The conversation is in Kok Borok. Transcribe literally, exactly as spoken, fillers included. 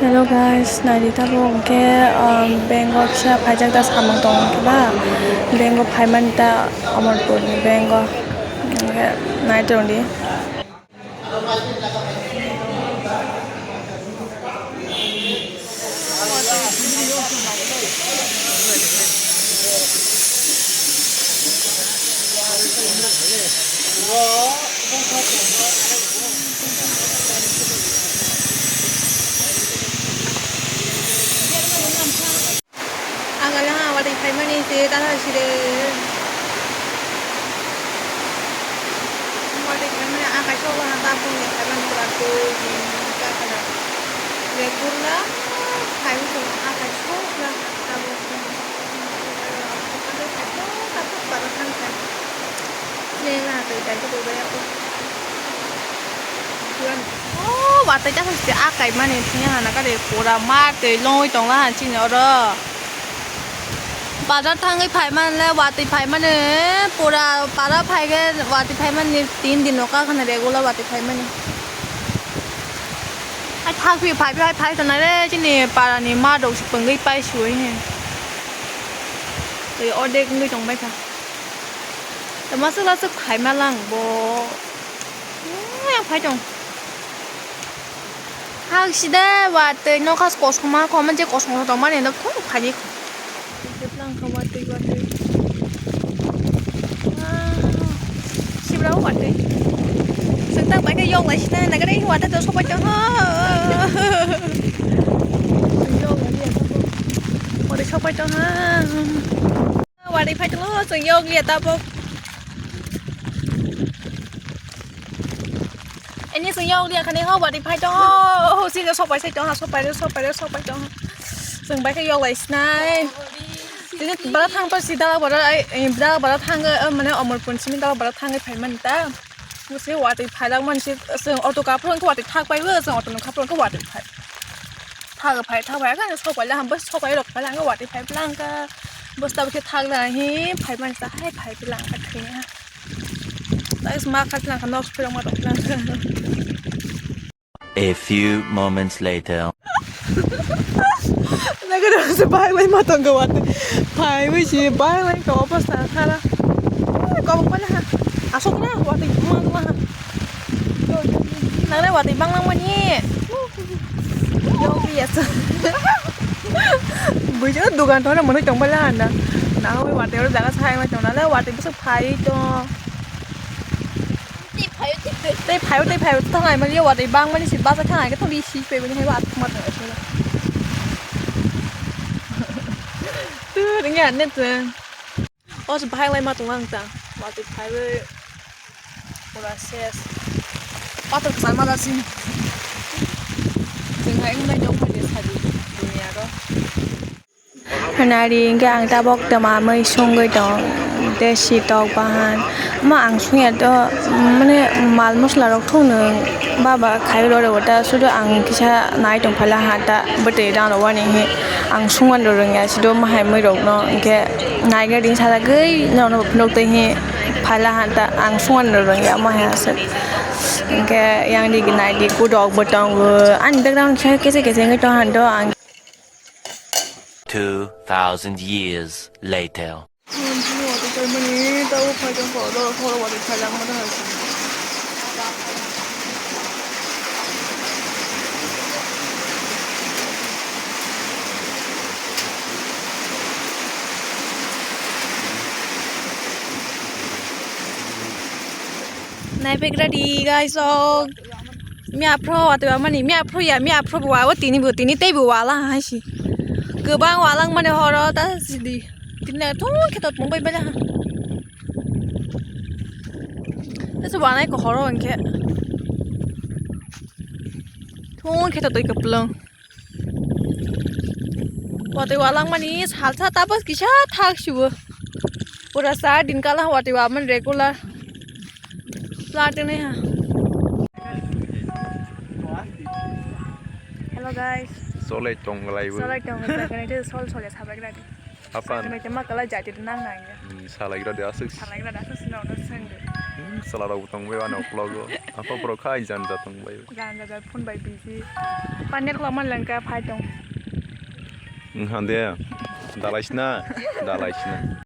Hello guys, naidi tabuk hwnkhe, um, bank o kisa phaijak da samung tong khe ba, bank o phaimani ta Amarpur ni bank o, hwnkhe nai tongdi. Ang kala ha watwi phaimani se tala side. Watwi phaimani akai sok la ta phung ni phaimani pura twi ni ka kana. Regular phai tong akai sok la abo. Abo phai tong ta phung para thang thang. Nela twi dai ko dai ko. Oh, watwi ta phung se akai mani thung hana ka de pura ma twi longwi tong la han chini oro. Bazar thangwi phai man le watwi phai mani pura para phai khe watwi phai mani tin din no ka khana regular watwi phai mani. Ai thak phi phai phai phai tonai le chini para ni ma dok si pungwi pai suwi ni. Tei ordek wngwi tong bai kha. Tei masa lasa phai ma lang bo. Yang phai tong. Hak side watwi nokha kosom ma, kosom je kosom kosom tong mani no phung phai ni. Lang kha watwi watwi. Wow. Sibra watwi. Sengtak bai khe yok lai sina nagari watwi to sopai tong ha. Yok lai ya. Watwi sopai tong ha. Watwi phai tongo, chwng yok liya tabuk. Ani chwng yok liya khani ho watwi phai tongo. Ho, sini sopai sai tongo, sopai, sopai, sopai tongo. Chwng bai khe yok lai sinai. Tini bara thang to si dala bara, ai, ai, dala bara thang, eh, mane Amarpur simi dala bara thang phai mani ta. Bo se watwi phai lang mani se, chwng auto kaphuru wngkha watwi thak pai bo, chwng auto nung kaphuru wngkha watwi phai. Thak phai, thak phai, khe sopai la, ham, bus sopai rok phai lang, watwi phai lang kha. Bus ta bukhe thak la hi, phai man sa hai, phai lang kha thwi ha. Tai ma kha lang kha, nok phai ma rok lang kha. A few moments later. Naga se bai lai ma tong kha watwi. Phai wi si bai lai kha, obo sa kha la. Kobok pai la ha. Asok la, watwi ma la ha. Nang le watwi bang lang mani. Yok ya sa. Bujo dugan to na mano tong bala na. Na hoi watwi ro jaga sai ma tong na le watwi bisa phai to. Tei phaio, tei phaio. Tei phaio, tei phaio. Thang ai mani yo watwi bang mani si basa thang ai to li si pe mani hai wat ma thang ai. Tu ringya ne tu. O se bahai lai ma tong ang ta. Watwi phaiwi pura ses. Pathor kwchar ma da sini. Chwng hai wng nai dok phai de sadi dunia ro. Nari hwnkhe ang tabok twma mui songwi tong. Desi tok bahan. Omo ang songya to mane mal mosla rok thokno baba khai rw rw ta sudu ang kisa nai tong phaila ha ta bwtwi rang rw ani hi. Ang songmani rwngya sido mahai mui rokno, hwnkhe naiga ring sajagwi norokno phunuk twi hi phaila hanta ang songmani rwngya mahai aswk. Hwnkhe yang digi naidi kudok bo tongo, ani background kisa kese kese wngwi tong hando ang. Two thousand years later. Watwi paimani tabuk phaijak kho, oro horo watwi phaijak mani hai. Naibegra di guys, oh. Miya phro watwi mani, miya phro ya, miya phro bo wa, o tini bo, tini tei bo wala hai si. Kwbang walang mani horo ta sidi. Tini thung khe tot mung bai bai ha. Tese wanai ko horo hwnkhe. Thung khe tot oi kwplwng. Watwi walang mani salsa tabas kisa thak sibo. Pura sa din kala watwi wa man regular. Platinum ha. Hello guys. Solai tong lai bo. Solai tong lai bo. Kani te sol sol ya sabai kani. Apan. Kani te ma kala jati te nang nang ya. Hmm, salai gra de asuk. Salai gra de asuk sino no seng de. Hmm, sala rok tong be ano vlog o. Apa borok khai janja tong bai. Janja da phone bai busy. Paniya khulok man lang ka phai tong. Wngkha de. Dalai sina. Dalai sina.